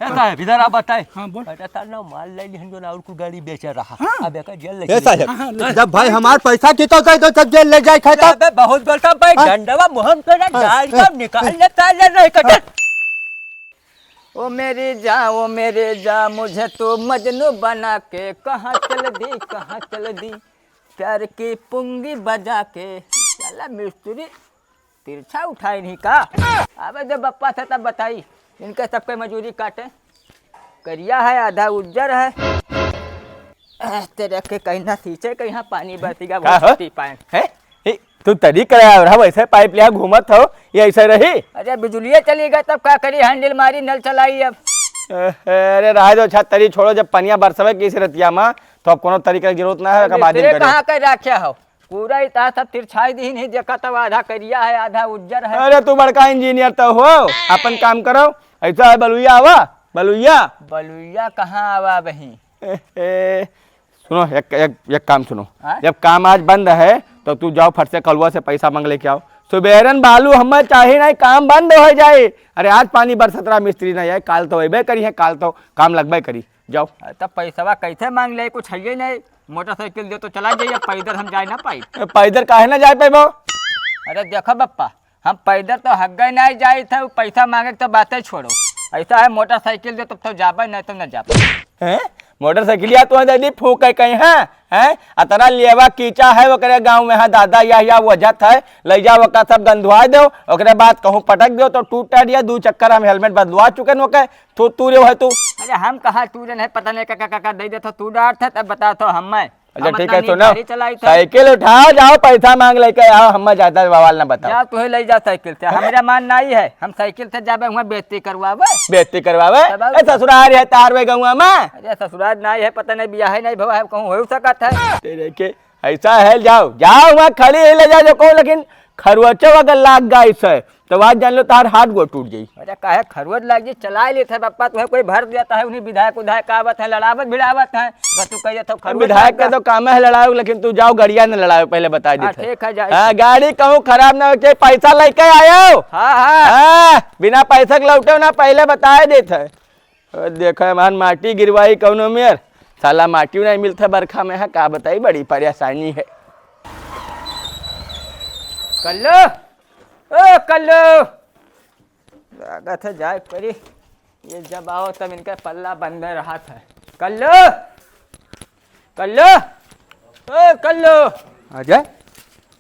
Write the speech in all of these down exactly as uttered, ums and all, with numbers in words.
साहब, इधर आ बताए। हाँ, बोल। अरे, तार ना माल ले लिहन जो ना और कुल गाड़ी बेचे रहा। हाँ। अब एकर जेल ले ए चली। साहब, हाँ, हाँ, ले। जब भाई हमार पैसा की तो कह दो, तब जेल ले जाए खाए तो। अबे, बहुत बोलता भाई, हाँ। डंडवा मुहम पे ना हाँ, डाल हाँ, के निकाल हाँ। ले, ताले नहीं कटे। हाँ। ओ मेरी जान, ओ मेरे जान, मुझे तू मजनू बना के कहाँ चल दी, कहाँ चल दी, प्यार की पुंगी बजा के। साला मिस्त्री तिरछा उठाए नहीं का? अबे जब बप्पा था तब बताई, इनके सबके मजूरी काटे। करिया है, आधा उज्जर है। तेरे के कहीं ना सींचे, कहीं ना पानी बरसेगा, का वो हो? पी पाए। हैं? ए, तू तरी कराया रहा, वैसे पाइप लिया घूमत हो, ये ऐसे रही? अरे बिजुलिया चली गई तब का करी, हैंडल मारी, नल चलाई अब। अरे रहा दो, अच्छा तरी छोड़ो, जब पनिया बरसवे की इस रतिया में, तो अब कोनो तरीका की जरूरत ना है, अब कब आदमी तेरे करे। कहाँ के राख्या हो? पूरा इतना सब तिरछाई दी नहीं, देखा तब आधा करिया है, आधा उज्जर है। अरे तू बड़का इंजीनियर तो हो, अपन काम करो। ऐसा है, बलुइया आवा, बलुइया। बलुइया कहाँ आवा बही? ए, ए, सुनो, एक, एक, एक काम सुनो। हाँ? जब काम आज बंद है, तो तू जाओ, फट से कलुआ से पैसा मांग लेके आओ। सुबेरन बालू हमें चाही नहीं, काम बंद हो जाए। अरे, आज पानी बरसत रहा, मिस्त्री नहीं आए, काल तो अबे करी है, काल तो काम लगबे करी। जाओ। अरे, तब पैसवा कैसे मांग ले? कुछ है ही नहीं, मोटरसाइकिल दे तो चला जाइए, पैदल हम जाए ना पाई। ए, पैदल काहे ना जाए पाइबो? अरे देखो बप्पा, हम पैदल तो हग्गे नहीं जाइत है, पैसा मांगे के तो बातें छोड़ो। ऐसा है, मोटरसाइकिल दे तब तो जाबे, नहीं तो न जाबे। हैं? मोटरसाइकिलिया तो दे दी फूक के कहीं, हैं? हैं? अतरा लेवा कीचा है ओकरे गाँव में, हाँ दादा, या, या वजत है, ले जा ओका सब गंधवा दो, ओकरे बाद कहूँ पटक दो तो टूट टाट या दू चक्कर हम हेलमेट बदलवा चुके न ओके, तू, तू रे है तू। अरे हम कहाँ तू रे नहीं, पता नहीं का, का, का, का दे देता तू डांट है, तब बता तो हम मैं। अच्छा, हम ठीक है, इतना सुनो। गाड़ी चलाई था। साइकिल उठाओ, जाओ, पैसा मांग लेके आओ, हम ज्यादा बवाल ना बताओ। जा, तू ही ले जा साइकिल से, हमरा मान नहीं है, हम साइकिल से जाबे, हुआ बेइज्जती करवावे। बेइज्जती करवावे? तब और ए, का? ससुराल है तार वे गौवा में। अरे, ससुराल नहीं है, पता नहीं, बियाह ही नहीं भवा है, कहूँ हो सकत है। तेरे के ऐसा है, जाओ, जाओ, वहाँ खड़ी ही ले जाओ, जो कहो, लेकिन खरुआचो अगर लाग गई से, तो आज जान लो, तार हाथ गोड़ टूट जाई। अरे काहे खरुअत लाग जी, चलाए लेत है बप्पा, तुम्हें कोई भर देता है, उन्हीं विधायक उधायक आवत है, लड़ावत भिड़ावत है, बस तू कह देता खरुअत विधायक लाग का गया। तो काम है लड़ाओ, लेकिन तू जाओ गड़िया न लड़ाओ, पहले बताए हाँ, देत है। ठीक है, जाए। हाँ, गाड़ी कहूँ खराब ना हो, के पैसा लेके आयो। हाँ, हाँ। हाँ, बिना पैसा के लौटे ना, पहले बताए देत है। ओ, देखो, हमार माटी गिरवाई कौनो मेर, साला माटी नहीं मिलता बरखा में, है का बताई, बड़ी परेशानी है। कल्लू, ओ कल्लू, लागत है जाए परी, ये जब आओ तब इनका पल्ला बंद रहत है। कल्लू, कल्लू, ओ कल्लू। अजय?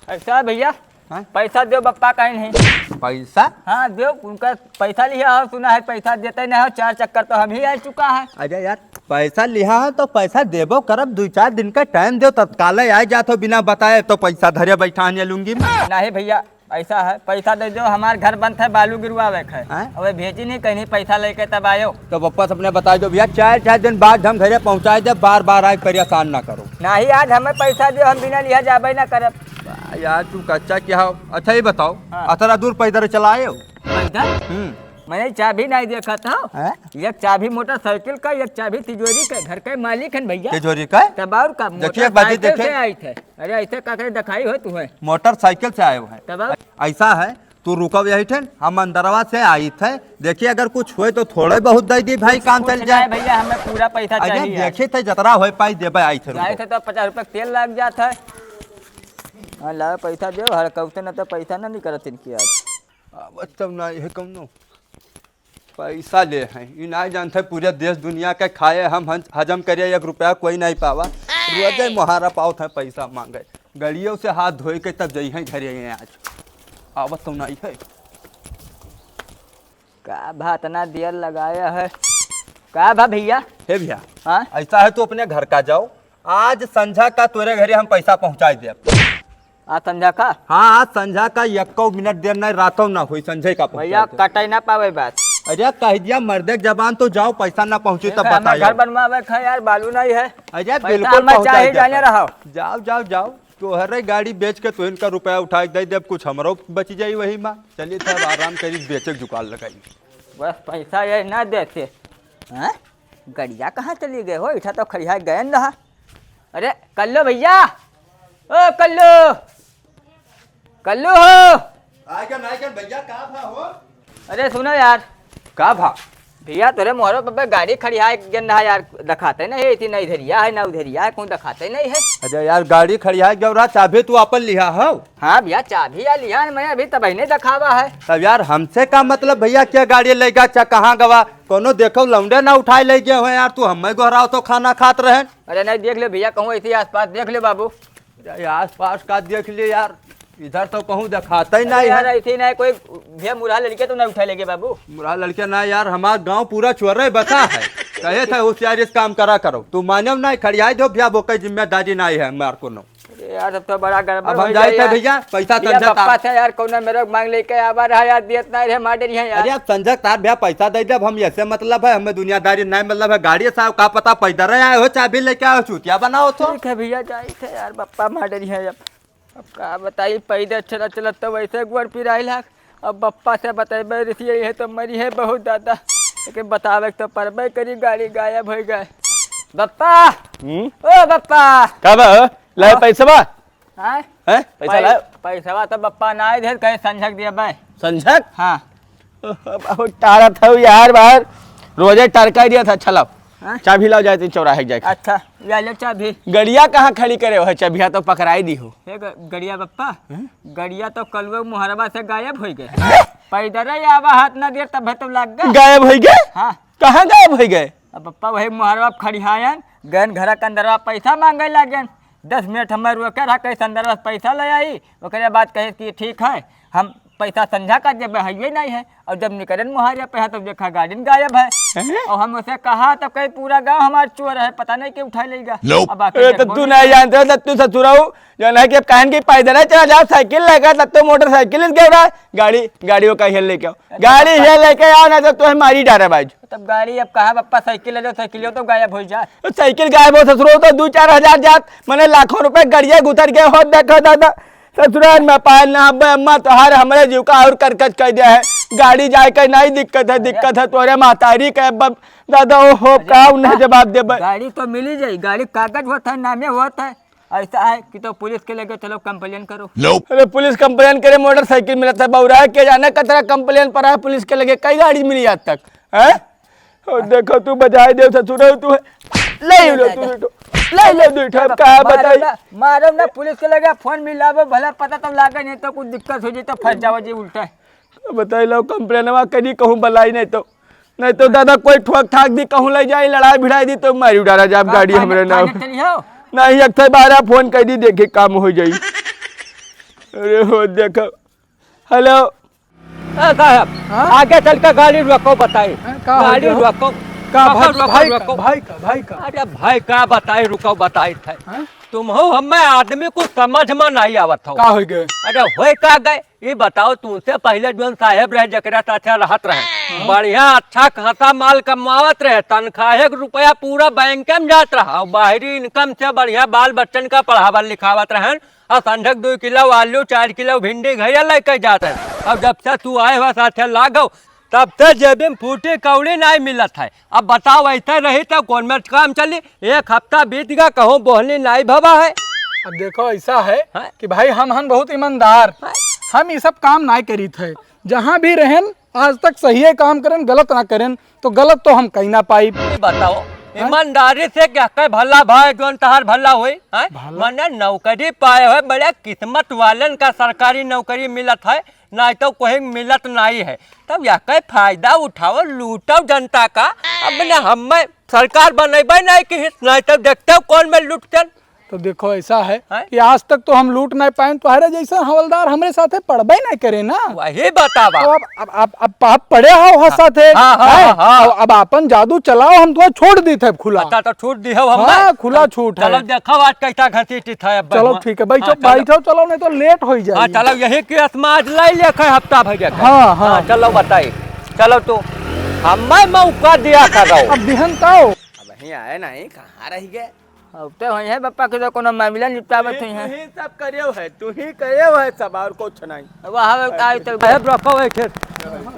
ऐसा भैया, हाँ? पैसा दो बप्पा कहीं नहीं। पैसा? हाँ, दो, उनका पैसा लिया हो, सुना है पैसा देते नहीं हो, चार चक्कर तो हम ही आ चुका है। अजय यार, पैसा लिया है तो पैसा देबो करब, दो चार दिन का टाइम दो, तत्काल आ जात हो बिना बताए, तो पैसा धरे बैठा है लुंगी में। नहीं भैया, ऐसा है, पैसा दे दो, हमार घर बनत है, बालू गिरवावे के है। हैं? अबे भेजी नहीं, कहीं पैसा लेके तब आयो। तो बप्पा से अपने बता दो भैया, चार, चार दिन बाद हम घरे पहुँचाए दे, बार बार आए परेशान ना करो। नहीं, आज हमें पैसा दो, हम बिना लिया जाबे ना करब। आ, यार, तू कच्चा क्या हो? अच्छा, ये बताओ, हाँ। अतरा दूर पैदल चला आए हो? पैदल? हम्म। मैंने चाबी नहीं देखा था। हैं? एक चाबी मोटरसाइकिल का, एक चाबी तिजोरी का, घर के मालिक हैं भैया। तिजोरी का? तब और का, देखिए, एक बाजी मोटरसाइकिल देखे। से आई थे। अरे, ऐसे का करे दिखाई हो तुम्हें? मोटरसाइकिल से आए हो हैं। तब और? ऐसा है, तू रुको यही ठेन, हम अंदरवा से आई थे। देखिए, अगर कुछ होए तो थोड़े बहुत दे दी भाई, काम कुछ चल नहीं जाए। भैया, हमें पूरा पैसा अरे, चाहिए। देखिए थे, जतरा होए पाई देबे, आई थे, रुको। जाए थे तो पचास रुपये तेल लग जाता है। हाँ, लाओ पैसा दो, हड़कौते न तो पैसा ना निकलत इनकी आज। आवत तब ना, ये कौनो पैसा ले हैं, ई ना जानते पूरे देश दुनिया के खाए हम हज-, हजम करे, एक रुपया कोई नहीं पावा। रोजे मोहारा पावत है पैसा मांगे, गड़ियों से हाथ धोए के तब जई हैं घरे हैं आज। आवत तो नहीं है। का भा इतना देर लगाया है? का भा भैया? हे भैया, हाँ? ऐसा है, तू अपने घर का जाओ, आज संझा का तोरे घरे हम पैसा पहुँचाए देब। आज संझा का? हाँ, आज संझा का, एको मिनट देर नहीं, रातों ना होई, संझे का पहुँचाए भैया, देब। कटे ना पावे बात। अरे, कह दिया मर्दे के जबान, तो जाओ, पैसा ना पहुँची तब बताइयो। घर बनवावे का है यार, बालू नहीं है। अरे, पैसा बिल्कुल हमें पहुँचाए चाहिए, देब। जाने रहो। जाओ, जाओ, जाओ। तोहरे गाड़ी बेच के तो इनका रुपया उठा के दे देब, कुछ हमरो बच जाई वही में। चलिए, तब आराम करी, बेचे के जुगाड़ लगाई। बस पैसा ये ना देते। हैं? गड़िया कहाँ चली गए हो? इठा तो खड़िया गए न रहा। अरे, कल्लू भैया, ओ कल्लू, कल्लू हो। आइगन, आइगन भैया, का भा हो? अरे सुनो यार। का भा? भैया, तोरे मोहरो पे गाड़ी खड़ियाए के गेन रहा यार, देखाते नहीं है, इतनी ना इधरिया है, ना उधरिया है, कौन देखाते नहीं है। अच्छा यार, गाड़ी खड़ियाए के गेन रहा, चाबी तू अपन लिहा हो? हाँ भैया, चाबी या लिहा, मैं अभी तब नहीं देखावा है। तब यार, हमसे का मतलब भैया, क्या गाड़ी ले गया, चा कहाँ गवा, कोनो देखो लौंडे ना उठाए ले गए हो यार, तू हमें गोहराव तो खाना खात रहे। अरे नहीं, देख ले भैया, कहूँ ऐसे आसपास देख ले बाबू। अरे आसपास का देख ले यार, इधर तो कहूँ देखाता ही अरे नहीं यार, है। ऐसे ही नहीं, कोई भैया मुरहा लड़के तो नहीं उठा लेगे बाबू। मुरहा लड़के ना यार, हमार गांव पूरा चोरे बता है। कहे थे होशियार इस काम करा करो, तू मानो नहीं, खड़ियाई दो भैया, वो कोई जिम्मेदारी नहीं है हमार कोनो। अरे यार, तब तो बड़ा गड़बड़ अब हम हो जाए जाए थे यार। भैया, पैसा भैया, संझा बप्पा तार से यार, कौनो मेरे मांग लेके आवा रहा यार, दियत नहीं रहे, मार डरिया यार। अरे अब संझा तार भैया पैसा दे दे, अब हम ऐसे मतलब है, हमें दुनियादारी नहीं मतलब है। गाड़ी साहब का पता पैदल रहे आए हो, चाबी लेके आए हो, चूतिया बनाओ तो। ठीक है भैया, जाई थे यार, बप्पा मार डरिया अब। अब का बताई, पैदल चलत चलत तो वैसे गोड़ पिराई लाग, अब बप्पा से बतेबे रिसिये है तो मरी है बहुत ज्यादा, लेकिन बतावे के तो परबे करी, गाड़ी गायब हो गए। बप्पा, हम्म? ओ बप्पा। का बा? लाए हाँ। पैसवा? हाँ? हैं? पैसा पै-, लाए? पैसवा तो बप्पा ना आए, ढेर कहे संझक दिया बे। संझक? हाँ। बहुत टारत हौ यार बाहर, रोजे टरका दिया था। अच्छा लाओ, हाँ? चाबी लाओ, जाए थे चौराहे जाके। अच्छा, या ले चाबी। गड़िया कहाँ खड़ी करे हो? चाबिया तो पकड़ाई दी हो। हे ग-, गड़िया बप्पा, हैं? गड़िया तो कलुए मुहरवा से गायब हो गए। पैदल ही आवा हाथ ना दिया तब तो लग गए। गायब हो गए? हाँ। कहाँ गायब हो गए? अब बप्पा वही मुहरवा खड़ियायन, गयन घर के अंदरवा पैसा मांगे लागेन। दस मिनट हमें रोके रहा, कहे अंदरवा से पैसा ले आई, ओकरे बाद कहे कि ठीक है, हम पैसा संझा कर देबे, हइये नहीं है। और जब निकलन मुहारे पे है, तब देखा गाड़ी गायब है। हैं? और हम उसे कहा, तब कहीं पूरा गांव हमार चोर है, पता नहीं के उठा लेगा। Nope। अब आके अरे, तो देखो तू ना। नहीं जानते हो, तब तू ससुराऊ, जो है कि अब कहन की पैदल है, चला जाओ, साइकिल लेकर, तब तो मोटरसाइकिल इस गया रहा, गाड़ी, गाड़ी वो कहीं लेके आओ, अरे, गाड़ी पता ये लेके आओ, ना तो तुम्हें मारी डारे बाज। तब गाड़ी अब कहाँ, बप्पा, साइकिल ले लो, साइकिल तो गायब हो जा। तो साइकिल गायब हो, ससुराऊ, तो दो चार हजार जात, मने लाखों रुपए गड़िया गुथर गए हो, देखो दादा। ससुराल में पायल ना अब्बे अम्मा तोहार हमरे जीव का और करकच कर दिया है। गाड़ी जाए के नहीं दिक्कत है, दिक्कत है तोरे महतारी के। अब दादा, ओ हो, अरे का उन्हें पप्पा, जवाब देबे? गाड़ी तो मिली जाई, गाड़ी कागज होत है, नामे होत है। ऐसा है कि तो पुलिस के लगे चलो, कंप्लेन करो। अरे पुलिस कंप्लेन करे, मोटरसाइकिल मिलत है, बौरा है, के जाने कतरा कंप्लेन पड़ा है पुलिस के लगे, कई गाड़ी मिली आज तक, हैं? और देखो, तू बजाए दे ससुर, तू है। ले लो, तू उठो। ले लो, तू उठो, अब का मारो बताई? ना, मारो ना, पुलिस के लगे फोन मिलावे, भला पता तो लागे, नहीं तो कुछ दिक्कत हो जाए तो फंस जाओ जी उल्टा। बताई लो, कंप्लेनवा करी कहूँ बलाई, नहीं तो, नहीं तो दादा कोई ठोक ठाक दी, कहूँ ले जाई, लड़ाई भिड़ाई दी तो मारी उड़ारा जाब का गाड़ी पानी, हमरे नाम। पानी चली हो? नहीं, एक ठे बारह फोन कर दी, देखे काम हो जाई। अरे हो देखो। हेलो। ए साहब, हाँ? आगे चल के गाड़ी रोको, बताई। हाँ, का हो गाड़ी गया? रोको। का रोको, भाई, रोको, भाई का, रोको। भाई का, भाई का? अरे भाई का बताई, रुको, बताई थे। हाँ? तुम हो, हमें आदमी कुछ समझ में नहीं आवत हो। का हो गए? अरे होए का गए? ये बताओ, तुमसे पहले जोन साहेब रहे, जकरा साथे रहत रहे, हाँ। बढ़िया अच्छा खासा माल कमावत रहे, तनखाहे के रुपया पूरा बैंक में जात रहा, और बाहरी इनकम से बढ़िया बाल बच्चन का पढ़ावत लिखावत रहे, और संझक दो किलो आलू, चार किलो भिंडी घरे लेके जात रहे। अब जब से तू आए हुआ साथे लागो, तब से जेबी में फूटी कौड़ी नहीं मिलत है। अब बताओ, ऐसे रही तो कौन में काम चली? एक हफ्ता बीत गया, कहूँ बोहनी नहीं भवा है। अब देखो, ऐसा है हाँ? कि भाई, हम हन बहुत ईमानदार, हाँ? हम ये सब काम नहीं करी थे। जहाँ भी रहन, आज तक सही काम करेन, गलत ना करेन, तो गलत तो हम कहीं ना पाई। ये बताओ, हाँ? ईमानदारी से क्या कई भला भाई, जोन तहार भला होई, हाँ? भला? मने नौकरी पाए हुए बड़े किस्मत वालन का सरकारी नौकरी मिलत है, नहीं तो कोई मिलत नहीं है। तब यह कई फायदा उठाओ, लूटो जनता का। अब न हमें सरकार बनेबे नहीं की, नहीं तो देखते हो कौन में लुटतन। तो देखो, ऐसा है हैं? कि आज तक तो हम लूट नहीं पाए, तुम्हारे जैसे हवलदार हमरे साथे पड़बे नहीं करे ना। वही बतावा। तो अब, अब, अब, अब आप पड़े हो हर हाँ, साथे, हाँ, हाँ, हैं? हाँ, हाँ। अब, अब अपन जादू चलाओ, हम तुम्हें छोड़ दी थे खुला। अच्छा, तो छूट दी हो हम हाँ, में? खुला तो छूट है। चलो देखो आज कैसा घसीटी था अब चलो बहमा। ठीक है, बैठो, हाँ, चलो। बैठो, चलो, नहीं तो लेट हो जाए। हाँ, चलो, यही केस में आज लाई लेखे हफ्ता भर के। हाँ, हाँ। हाँ, चलो बताई। चलो तू, हमें मौका दिया करो। अब बिहन ताओ। अब यहीं आए नहीं, कहाँ रह गए? अब तो वही है बप्पा के तो कोनो मामला निपटावत तू ही ही, है। तू ही सब करे है, तू ही करे है सब, और कुछ नहीं। अब वहाँ आई तो साहब, रोको, एक ठे,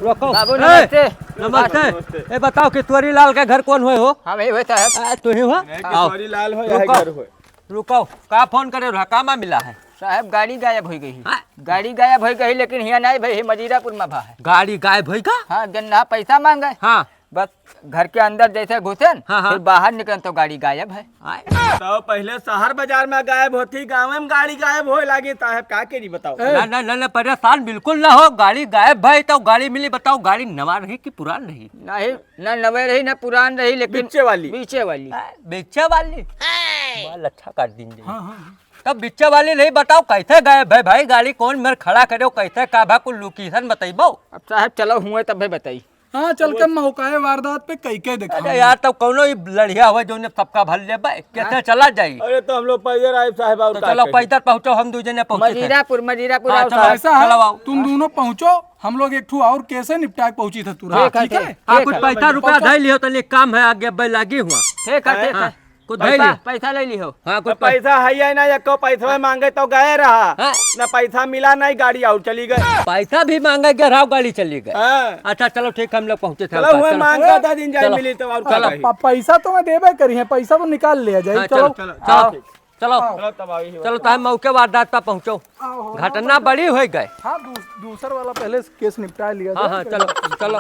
रोको। बाबू, ए, नमस्ते। नमस्ते। नमस्ते। ए, बताओ कि किशोरी लाल के घर कौन होए हो? हाँ, वही होए साहब। आ, तू ही हो? नहीं, आओ। किशोरी लाल हो, यह रुको। घर होए। रुको, का फोन करे रहा, का मामला है? साहब, गाड़ी गायब हो गई है। हाँ? गाड़ी गायब हो गई, लेकिन हिया नहीं भाई, ही मजीरापुर में भा है। गाड़ी गायब होई का? हाँ, गन्ना पैसा मांगे। हाँ। बस घर के अंदर जैसे घुसेन, हाँ, हाँ। फिर बाहर निकलेन तो गाड़ी गायब है। आय। तो पहिले शहर बाजार में गायब होती, गाँव में गाड़ी गायब होए लागी, साहब का करी बताओ? ए। ना, ना, ना, ना, परेशान बिल्कुल ना हो, गाड़ी गायब भई तो गाड़ी मिली, बताओ गाड़ी नवा रही कि पुरान रही? नहीं, ना नवे रही ना पुरान रही, लेकिन बीचे वाली। बीचे वाली। आ, बीचे वाली? बाल अच्छा काट दिन जाई। हाँ, हाँ, हाँ। तब बीचे वाली नहीं बताओ कैसे गायब भई भाई, गाड़ी कौन मेर खड़ा करे हो, कैसे का भा कुल location बतइबो? अब साहब चलो हुए तब भई बताई। हाँ, चल के मौका है वारदात पे कई के देखा। अरे यार, तब कौनो ई लड़िया हुए जो ने सबका भर लेबे, कैसे हाँ। चला जाई? अरे तो हम लोग पैदल आए साहब, और तो का चलो कही? पैदल पहुँचो, हम दू जने पहुँचे थे। मजीरापुर, मजीरापुर हाँ, आओ चलो, साहब। ऐसा है, चलो आओ। तुम दोनों पहुँचो, हम लोग एक ठो और केस है निपटा के पहुँची थे तुरंत, ठीक है, ठीक है? ठीक, हाँ, ठीक कुछ है। पैसा रुपया पहुँचो। धई लियो, तनी काम है आगे बे लागी हुआ। ठीक है, ठीक हाँ, है। कुछ धई पैसा, लियो। पैसा ले लिहो। हाँ, तो कुछ पै- पैसा है या ना, एको पैसा मांगे तो गए रहा। हाँ। ना पैसा मिला, ना ही गाड़ी और चली गई। पैसा भी मांगे गए रहा, गाड़ी चली गई। हाँ। अच्छा, चलो ठीक, हम लोग पहुँचे थे, चलो, चलो, हुए चलो। मांगा था दिन जाए चलो। मिली तो और चलो। का कही? प-, पैसा तो मैं देबे करी है, पैसा तो निकाल लिया जाए। हाँ, चलो। चलो, चलो, आओ। चलो, ठीक। चलो। आओ। चलो, तब आई हुआ। चलो, तब मौके वारदात पर पहुँचो। आओ, आओ, घटना आओ। बड़ी हो गई। हाँ, दूस-, दूसर वाला पहले केस निपटा लिया हाँ, जाए। हाँ, चलो, चलो।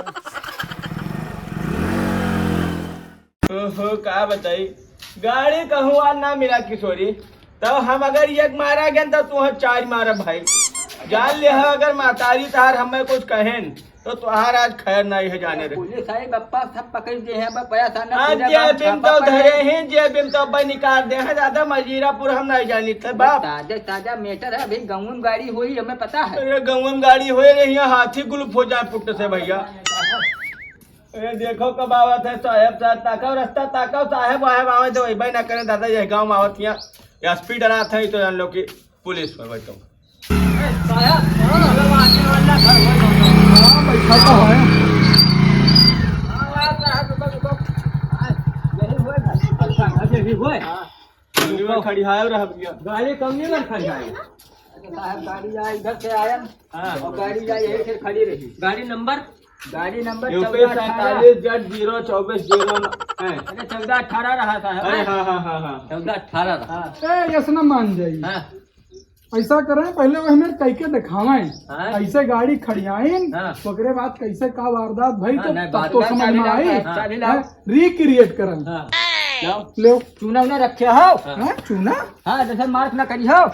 ओहो, का बताई, गाड़ी कहूँ आज ना मिला किशोरी, तब हम अगर एक मारा गए तो तू चार मारा भाई। जान ले, अगर महतारी तार हमें कुछ कहेन तो तुहार आज खैर नहीं है जाने रे। पुलिस आई बप्पा, सब पकड़ दे हैं, बप्पा ऐसा ना आज पूरा जे गाँव बिम छापा तो पड़े। धरे हैं, जे बिम तो भाई निकाल दे हैं, ज्यादा मजीरापुर हम नहीं जानी थे बाप। ताजा, ताजा matter है, अभी गाँव में गाड़ी हुई, हमें पता है। अरे गाँव में गाड़ी हुई रे, यहाँ हाथी गुलुप हो जाए पुट्ट से भैया। ए, देखो कब आवत है साहेब, साहेब, ताकव रास्ता, ताकव साहेब, वाहेब आवे तो वही ना करे दादा, ये गाँव में आवत हियाँ। ये speed रहत है तो जान लो कि पुलिस में बैठो। साहेब, हाँ, बैठा तो है। हाँ, साहेब, रुको, रुको। हाँ, यही हुए ना। अच्छा, अच्छा, यही हुए। हाँ। गाड़ी में खड़ी है और हम गया। गाड़ी कौन में खड़ी है? अच्छा, साहेब, गाड़ी आया, इधर से आया। हाँ। और गाड़ी जा यहीं से खड़ी रही। गाड़ी नंबर? गाड़ी नंबर यूपी चौदह अठारह। सैंतालीस जेड ज़ीरो चौबीस ज़ीरो नौ है। अरे, चौदह अठारह रहा था, अरे, हाँ? हाँ, हाँ, हाँ, हाँ। चौदह अठारह रहा। हाँ। ए, ऐसा ना मान जाई। हाँ। ऐसा करें, पहले वो हमें कह के दिखावें। हाँ। ऐसे गाड़ी खड़ियाइन, हाँ। ओकरे बाद कैसे का वारदात भई, हाँ, तो नहीं, तब बात तो ना समझ में चाबी लाओ, आई। हाँ। चाबी लाओ। हाँ, recreate करें। हाँ। लाओ। ले। चूना उना रखे हो? हाँ। हाँ, चूना? हाँ, जैसे मार्क ना करी हो।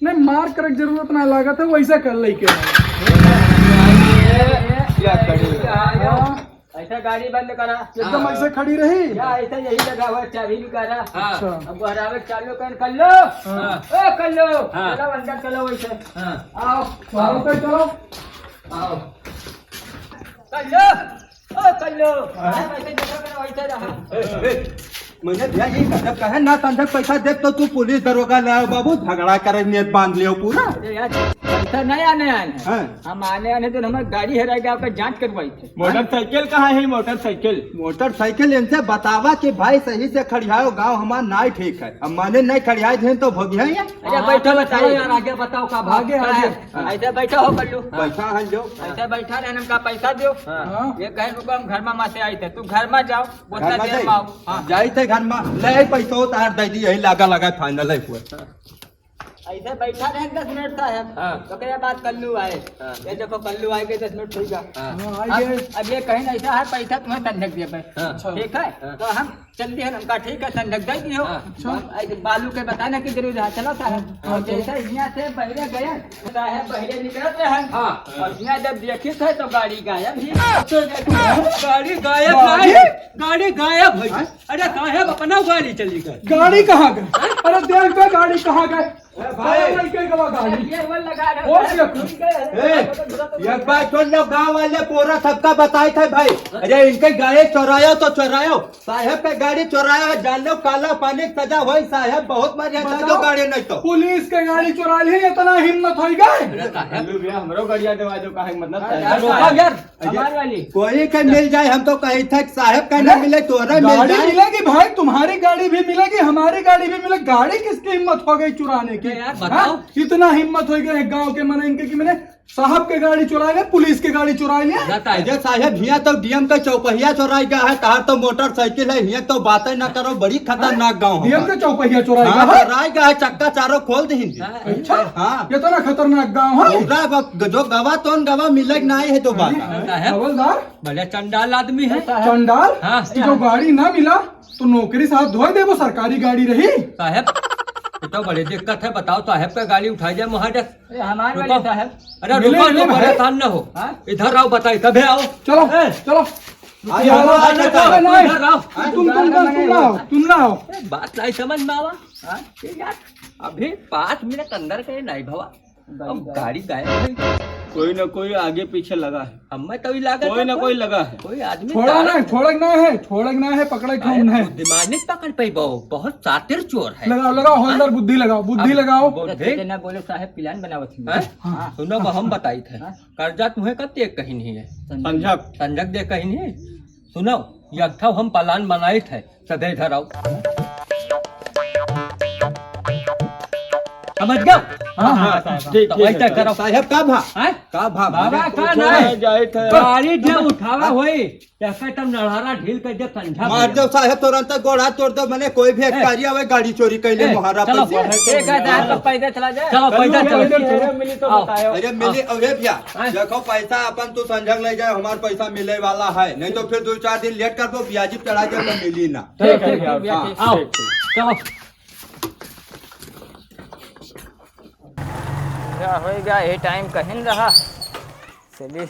नहीं, मार करे के जरूरत ना लागत है, वैसे कर ले के। क्या करी? हाँ। ऐसा गाड़ी बंद करा। एकदम हाँ। ऐसे खड़ी रही? या ऐसे यही लगा हुआ, चाबी निकाला। हाँ। अच्छा। अब बहरावे चालू कर, कर लो। हाँ। ओ, कर लो। हाँ। चलो, अंदर चलो वैसे। हाँ। आओ। चलो, तो चलो। आओ। कर लो। ओ, कर लो। हाँ। अरे, वैसे जैसा करो, वैसे रहा। ए, ए, मैंने भैया ये गजब कहे ना, संजय पैसा दे तो तू पुलिस दरोगा ले आओ बाबू, झगड़ा करे नियत बांध लियो पूरा। अरे यार, पैसा नहीं आने आने हैं। हाँ। हम आने आने दिन हमारी गाड़ी हेराई गया, आपका जांच करवाई थे। मोटरसाइकिल कहाँ है, मोटरसाइकिल? मोटरसाइकिल इनसे बतावा कि भाई सही से खड़ियाओ, गाँव हमार नाई ठीक है। अब माने नहीं खड़ियाए थे तो भोगिया ये। अरे हाँ, बैठो, चलो, बताइए। चलो यार, आगे बताओ का भाग आगे, क्या आगे। है? हाँ। ऐसे बैठा हो कल्लू। हाँ। पैसा हल जो। ऐसे बैठा रहे, हमका पैसा दो। हाँ। हाँ। ये कहे रुको, हम घर में माँ से आई थे, तू घर में जाओ, बोलता घर में देर जाई? में आओ। हाँ। जाई थे घर में, ले आई पैसा उतार दे दी, यही लागा लगा final है पूरा। ऐसे बैठा रहे दस मिनट साहब, हाँ। तो ओकरे बाद कल्लू आए। हाँ। ये देखो कल्लू आए के दस मिनट हो गया। हाँ। हाँ, अब, आइए। अब ये कहीं ऐसा है पैसा तुम्हें संझक दिया भाई। हाँ। अच्छा। ठीक है? हाँ। तो हम चल दिए हमका ठीक है संझक दे दियो। हाँ। अच्छा। हम ऐसे बालू के बताने की जरूरत है। चलो साहब। हाँ, और चलो। जैसे यहाँ से बहरे गए, साहब बहरे निकलते हैं। हाँ। और यहाँ जब देखी थे तो गाड़ी गायब ही। अच्छा, गाड़ी गायब गाड़ी? नहीं, गाड़ी गायब है। हाँ? अरे साहेब, अपना गाड़ी चली गई। गाड़ी कहाँ गई? अरे देख बे, गाड़ी कहाँ गई? ए भाई। अरे लड़के के बा गाड़ी। ये वो लगा रहा वो है। देखो। ए, एक बार सुन लो, गांव वाले पूरा सबका बताए थे भाई। अरे इनके गाड़ी चोरायो तो चोरायो, साहेब के गाड़ी चोरायो है, जान लो काला पानी के सजा होई साहेब, बहुत मर्यादा बताओ, दो गाड़ी नहीं तो। पुलिस के गाड़ी चोरा ली, इतना हिम्मत होई गए? अरे साहेब। कल्लू भैया, हमरो गाड़िया देवा दो, काहे मतलब अरे साहेब। यार, रुको यार। अरे, हमार वाली। कोई के मिल जाए, हम तो कही थे कि साहेब का ना अरे, मिले, तोहरा मिल गाड़ी जाए। मिलेगी भाई, तुम्हारी गाड़ी भी मिलेगी, हमारी गाड़ी भी मिलेगी। गाड़ी किसकी हिम्मत हो गई चुराने की? अरे यार, बताओ। हाँ? इतना हिम्मत हो गया है गांव के मन इनके कि मैंने साहब के गाड़ी चुराइ ले, पुलिस के गाड़ी चुराइ ले। बताइए। अरे साहेब, हियाँ तो डीएम के चौपहिया चुराइ गया है, तहार तो मोटरसाइकिल है, हियाँ तो बातें ना करो, बड़ी खतरनाक गाँव है। डीएम के चौपहिया चुराइ गया है? चुराइ गया है, चक्का चारों खोल दीन। अच्छा, हाँ। इतना खतरनाक गाँव है? पूरा ब-, जो गवा तोन गवा मिले के नाहीं है दोबारा। अरे, हवलदार। बड़े चंडाल आदमी है। चंडाल? हाँ। कि जो गाड़ी ना मिला, तो नौकरी से हाथ धोए देबो, सरकारी गाड़ी रही। साहेब, ये तो बड़ी दिक्कत है, बताओ साहेब का गाड़ी उठाइ जाए महाजन। अरे, हमार गाड़ी साहेब। अरे, मिले, रुको, मिले तो भाई। परेशान न हो। हाँ? इधर आओ, बताई, तबे आओ। चलो, ए, चलो। आ जाओ, आ जाओ, आ जाओ। नहीं, इधर आओ। तुम, तुम, तुम, तुम ना आओ, तुम ना आओ। अरे, बात नहीं समझ में आवा। हाँ? ये यार, अभी पाँच मिनट अंदर के नहीं भवा। अब गाड़ी गायब है। कोई ना कोई आगे पीछे लगा है। हमें तो ही लगा कोई था ना कोई कोई, लगा है। कोई आदमी छोड़ा तार ना, छोड़क ना है, छोड़क ना है, पकड़े अरे, कौन है? बुद्धिमानी पकड़ पे बहु, बहुत शातिर चोर है। लगाओ, लगाओ, हवलदार, बुद्धि लगाओ, बुद्धि अब लगाओ। बुद्धि? तो ना बोले साहेब, plan बनावत ही। हैं? हाँ। सुनो, अब हम बताई थे। हाँ। कर्जा तुम्हें कब दे कहीं नहीं है? संझक। संझक दे कहीं नहीं। सुनो, ये अच्छा हम plan बनाई थे। सभे इधर आओ। समझ गयो? हाँ, हाँ, हाँ, साहब, ठीक, तो ठीक वही है, तय करो। साहब, का भा? हैं? का भा? बाबा, का कुछ नहीं? नहीं, जाए थे। गाड़ी जे उठावा होई, जैसे तब नढ़ारा ढील कर दे, संझा मार भैया। दो साहब, तुरंत गोड़ा तोड़ दो, मने कोई भी ए। अधिकारी आवे, गाड़ी चोरी कर ले, ए, मोहारा चलो, पैसे। ठीक है, जा, तो पैदल चला जाए। चलो, चलो, पैदल चलो। पैदल चलो। अरे, मिली तो आओ। बताओ। अरे, मिली, आओ। अरे भैया, हैं? देखो, पैसा अपन तू संझक ले जाए, हमार पैसा मिले वाला है, नहीं तो फिर दो चार दिन late कर दो, ब्याजी पे चढ़ा जाए, तो मिली ना। ठीक है, ठीक है, ठीक है, हाँ। ठीक है। आओ, चलो। क्या होइगा, ये time कहीं रहा। चलिए।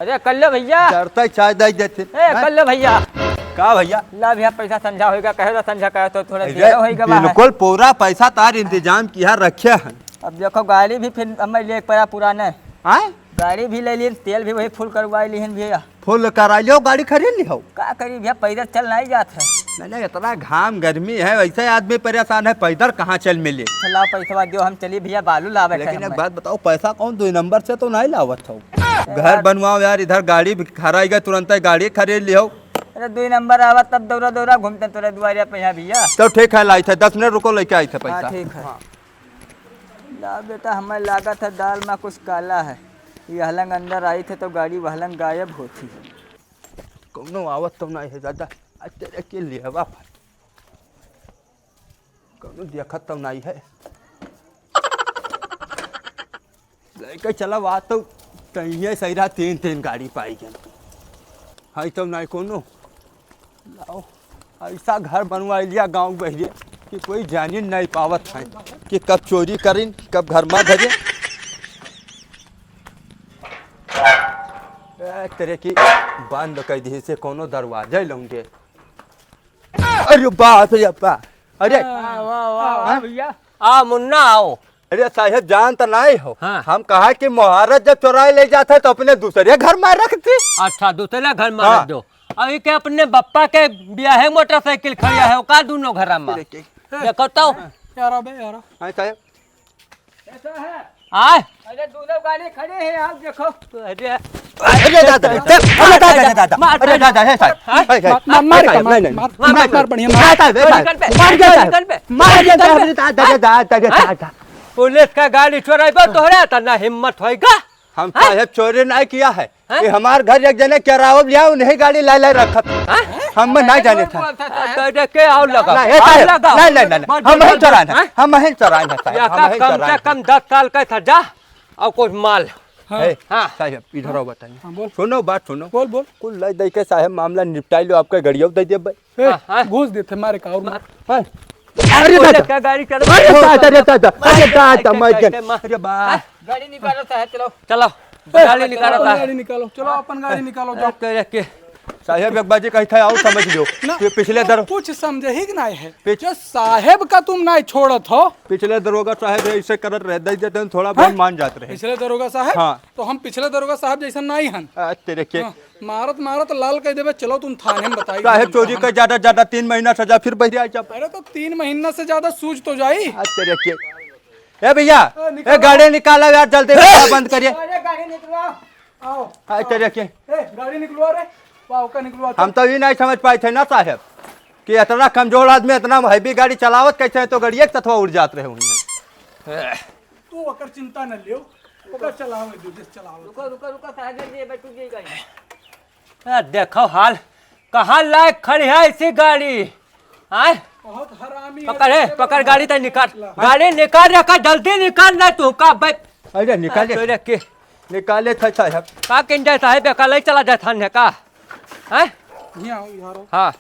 अरे, कर लो भैया। डरता ही चाय दाई देते। ए, हैं? कर लो भैया। का भैया? ला भैया, पैसा संझा होइगा, कहे तो संझा कहे तो थोड़ा अरे, देर होइगा बाहर। बिल्कुल पूरा पैसा तार इंतजाम किया रखे हैं। अब देखो, गाड़ी भी फिर हमें ले पड़ा पुराने। हैं? गाड़ी भी ले लीन, तेल भी वही full करवाई लीन भैया। Full कराई लियो, गाड़ी खरीद लियो। का करी भैया, पैदल चल नहीं जात है। नहीं, नहीं, इतना घाम गर्मी है, वैसे आदमी परेशान है, पैदल कहाँ चल मिले? चलाओ पैसवा दियो, हम चली भैया, बालू लावे लेकिन एक बात बताओ, पैसा कौन दो नंबर से तो नहीं लावत हो? घर बनवाओ यार, इधर गाड़ी भी खराई गई, तुरंत ही गाड़ी खरीद लियो। अरे दो नंबर आवा तब दौरा दौरा घूमते तोरे दुआरिया पे यहाँ भैया। तो ठीक है, लाई थे, दस मिनट रुको, लेके आई थे हाँ, पैसा। ठीक है। ला बेटा, हमें लागत है दाल में कुछ काला है। ये हलंग अंदर आई थे तो गाड़ी वहलंग गायब होती। कौनो आवत तो नहीं है दादा, आज तेरे के लिए हवा पर। कौनो देखत तो नहीं है। लेके चला आ तो तइये सही रहा, तीन, तीन गाड़ी पाई गए। है तो नहीं कौनो। लाओ, ऐसा घर बनवा लिया गाँव बहरे कि कोई जानी नहीं पावत है कि कब चोरी करिन, कब घर में धरे। ए, तेरे की बंद कर दी से कोनो दरवाजा ही लौंगे। अरे बाप रे बाप। अरे। वाह, वाह, वाह, वाह, हाँ? भैया। आ, मुन्ना, आओ। अरे साहेब, जान त नाई हो। हाँ। हम कहा कि मोहारत जब चोराई ले जाता है तो अपने दूसरे घर में रखती। अच्छा, दूसरे घर में हाँ। रख दो। अभी के अपने बप्पा के ब्याहे मोटरसाइकिल खड़ी है, का दोनों घर में? देखो तो। यार, अबे यार। हाँ साहेब। कैसा है? आय। अरे दोनों गाड़ी खड़ी है, आप देखो। अरे। अरे दादा, अरे दादा, दादा, दादा। मार, अरे दादा, हे साहेब। हाँ? हे, हे। मा-, मार, हे साहेब, मार, नहीं, नहीं। मार, मार, मार, मार, बढ़िया, मार। हे साहेब, हे साहेब। निकल बे। मार दे साहेब। निकल बे। मार दे साहेब, निकल बे। दादा, दादा, दादा, हैं? दादा। पुलिस का गाड़ी चोराइबो तोहरे त ना हिम्मत होइगा। हम हैं? साहेब चोरी नहीं किया है। हैं? ये हमार घर एक जने केराव लिया, उन्हें गाड़ी लाई लाई रखत। हैं? हम नहीं जाने था। बोलता था, हैं? तो देख के आओ लगाओ। नहीं, हे आओ साहेब, लगाओ। नहीं, नहीं, नहीं, नहीं। बोल, हम बोल, वहीं बोल, चोरान है। हैं? हम वहीं चोरान है साहेब, या हम का वहीं कम चोरान से है। कम दस साल का सजा और कुछ माल। हाँ। हे, हाँ। साहेब, इधर आओ बताइए। हाँ, बोल। सुनो, बात सुनो। बोल, बोल। कुल लाई दई के साहेब मामला निपटाई लो, आपके गड़ियों दे दिए भाई। ए, हाँ, हाँ। घूस देते मारे का और मार। हाँ। अरे बोले दादा। का गाड़ी चला? अरे दादा, अरे दादा, अरे दादा, अरे मार गया। मार। अरे बा। हाँ। गाड़ी निकालो साहेब, चलो। चलो, गाड़ी निकालो अपन साहेब। गाड़ी निकालो, चलो अपन गाड़ी निकालो, जाओ। अरे के। साहेब एक बाजी कही था, आओ समझ लो। ना, ये पिछले दर- कुछ समझे ही कि नहीं है। पिछ- जो साहेब का तुम नहीं छोड़त हो। पिछले दरोगा साहेब ऐसे करत रहे, दे देते हैं, थोड़ा बहुत हाँ? मान जात रहे। पिछले दरोगा साहेब? हाँ। तो हम पिछले दरोगा साहेब जैसा नहीं हन। आ, तेरे के। हाँ। मारत, मारत लाल कह देबे, चलो तुम थाने में बताई। साहेब, चोरी का ज्यादा, ज्यादा तीन महीना सजा, फिर बहरे आ जा। अरे, तो तीन महीना से ज्यादा सूझ तो जाई। आज तेरे के। ए भैया, ए, निकालो। ए, गाड़ी निकालो यार, जल्दी, ए! बंद करिए। अरे, गाड़ी निकलवाओ। आओ। आज तेरे के। ए, गाड़ी निकलवा रे। वाह, का निकलवा हम तो ये नहीं समझ पाए थे ना साहेब, कि इतना कमजोर आदमी इतना heavy गाड़ी चलावत कैसे है, तो गाड़िए के तथवा उड़ जात रहे होंगे। तू ओकर चिंता न लियो, ओकर चलावे दो, जस चलावे। रुको, रुको, रुको, सागर जी, बैठू जी कहीं। ए, देखो हाल, कहाँ लायक खड़ी है ऐसी गाड़ी? आय? बहुत हरामी है, पकड़, ए, पकड़ गाड़ी तै निकाल। ला। गाड़ी निकाल रे, का जल्दी निकाल ना तू, का बे-, अरे निकाले। तो रे के? निकाले था साहब। का किन जाए साहब, का ले चला जाए थाने का? हैं? यहाँ आओ, यहाँ आओ। हाँ।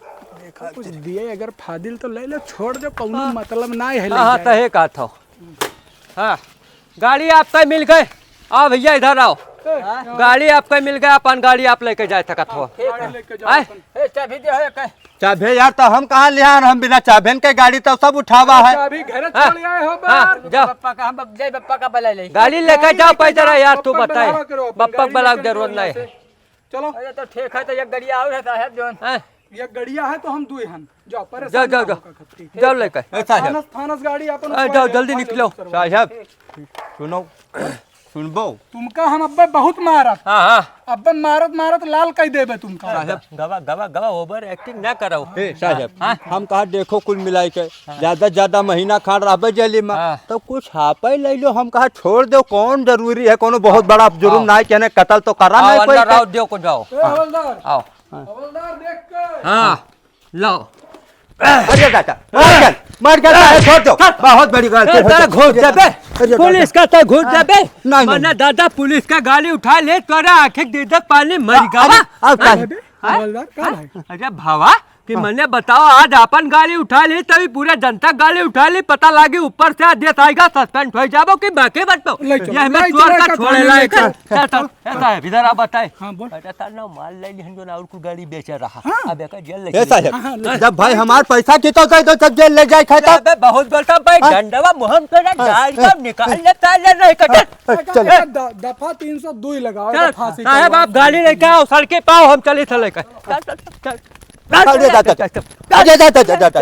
देखा, कुछ दिए अगर फादिल तो ले ले, छोड़ दे, कौनो हाँ। मतलब ना है, ले हाँ, हाँ, जाए। तहे का था। हाँ, गाड़ी आपका मिल गए। आओ भैया, इधर आओ। ए, हाँ। गाड़ी आपका मिल गए, अपन गाड़ी आप लेके जा सकत हो। ठीक है। गाड़ी लेके जाओ आए? अपन। ए, चाबी दे हो, एक। चाबी यार, तो हम कहाँ ले आन, हम बिना चाबियन के गाड़ी तो सब उठावा है। चाबी घर हाँ। छोड़ आए हो हाँ, बाहर। जाओ। पप्पा का, हम बप-, जय पप्पा का बुला ले। गाड़ी लेके गाड़ी जाओ, लेके पैदल जाओ, यार, तू पप्पा बताए। बुलावा करो, अपन पप्पा गाड़ी बुलावे लेके जरूरत जाओ नहीं यहाँ है। से। चलो। अरे तो ठीक है, तो एक गड़िया और है साहब जोन। हैं? एक गड़िया है तो हम दुई हन। जाओ, परेशान जाओ, जाओ, ना जाओ। होकर खत्ती। ठीक जाओ है। लेकर। ए, साहब। थानस, थानस गाड़ी अपन ए, उठवा जाओ, ले, जल्दी उठवा ले निकलो। दूसर वाला। साहब, सुनो, सुनबो? तुमका हम अब्बे बहुत मारत। हाँ, हाँ। अब्बे मारत, मारत लाल कई देबे तुमका। साहब। गवा, गवा, गवा, over acting ना करो। ए, साहब, हाँ। हम कहा देखो कुल मिलाई के, हाँ। ज्यादा, ज्यादा महीना खान रहबे जेली में, हाँ। तो कुछ हापे ले लो, हम कहा छोड़ दो, कौन जरूरी है, कोनो बहुत बड़ा जुर्म आओ। ना है, कहने कतल तो करा आओ, नहीं कोई अंदर के। आओ, दो को जाओ। ए, हवलदार। आओ। हवलदार देख के। हाँ, लो। अरे दादा, मर गया, मर गया, साहब, छोड़ दो। बहुत बड़ी गलती ए, हो तेरा गई। घुस जाबे। अरे दादा। पुलिस का तो घुस जाबे। नहीं, नहीं। मने दादा, पुलिस का गाड़ी उठा ले, तोरा आँखें दीदक पानी मर गवा। अरे, अब का है? अरे, हाँ? हवलदार, का है? अरे भावा, कि हाँ। मने बताओ, आज अपन गाड़ी उठा ली, तभी पूरा जनता गाड़ी उठा ली, पता लागी ऊपर से आदेश आएगा, suspend हो जाबो कि बाकी बटो। ले चलो, ये हमें ले चोर चलो, का एक छोड़े ठो लायक ले है। चलो। चल, चल, ए साहब, इधर आ बताए। हाँ, बोल। अरे, तार ना माल ले लिहन जो ना और कुल गाड़ी बेचे रहा। हाँ। अब एका जेल ले ए चले। साहब, हाँ, हाँ, ले। जब भाई हमार पैसा की तो दे दो, जब जेल ले जाए खाए तब। अबे, बहुत बोलता भाई, हाँ। डंडवा मोहन पे ना हाँ। डाल के निकाल ले, तार ले नहीं कटे। हाँ, चल। ए, द-, दफा तीन सौ दो लगाओ, चल, तो फांसी साहब, चढ़वा। आप गाड़ी लेके आओ, सड़के पाओ, हम चली थे लेकर। चल, चल, चल, चल। अरे, जा, जा, जा। अरे, जा, जा, जा, जा, जा।